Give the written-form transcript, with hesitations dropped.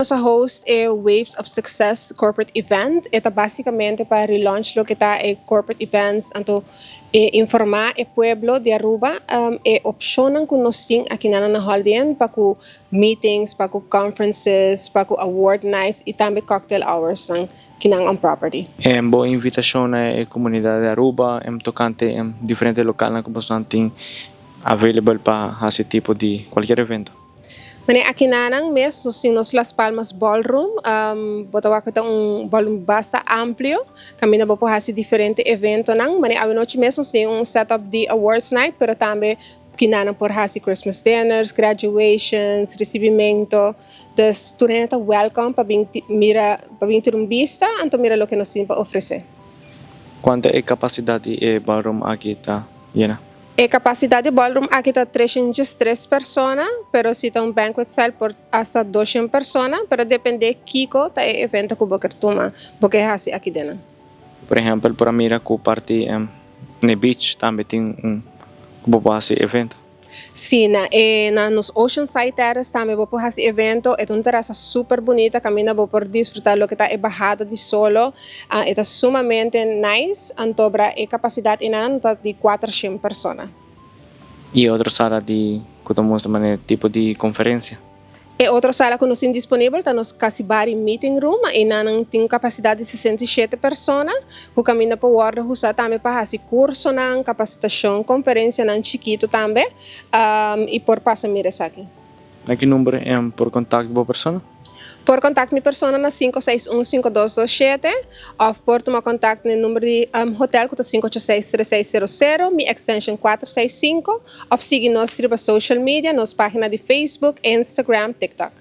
Nos a host e Waves of Success Corporate Event. E ta basicamente pa relaunch loke ta e corporate events, anto e informa e pueblo di Aruba e opcionnan cu nos tin aki na Holiday Inn pa cu meetings, pa cu conferences, pa cu award nights y tambe cocktail hours akinan on property. Bo invitacion na e comunidad di Aruba tocante diferente local cu boso tin available pa e tipo di cualkier evento. Mane akinan mes nos tin Las Palmas Ballroom, bo ta wak un ballroom basta amplio, caminda bo por haci diferente eventonan. Mane anochi mes nos tin un setup di awards night, pero tambe akinan por haci Christmas dinners, graduations, recibimento. Dus tur ta welcome pa bin mira, pa bin tira un bista, anto mira loke nos tin pa ofrece. Cuanto e capacidad di e ballroom aki ta yena? E capacidad di ballroom aki ta 303 persona, pero si ta un banquet style por hasta 200 persona, pero depende kico ta e evento cu bo kier tuma, bo kier haci aki den. Por ehempel, por mira cu parti na beach tambe tin un cu bo haci evento. Si, na nos Oceanside Terrace tambe bo por haci evento, e un terasa super bunita, caminda bo por disfruta loke ta e bahada di solo, ta sumamente nice, anto e capacidad einan ta di 400 persona. Y otro sala di cu ta mustra tipo di conferencia. E otro sala cu nos tin disponibel ta nos Casibari Meeting Room, einan tin capacidad di 67 persona, cu caminda por wordo usa tambe pa haci cursonan, capacitacion, conferencianan chikito tambe, y por pasa mira esaki. Na ki number por contact bo persona? Por contact mi persona na 561-5227 of por tuma contact na number di hotel cu ta 586-3600, mi extension 465, of sigui nos riba social media, nos pagina di Facebook, Instagram, TikTok.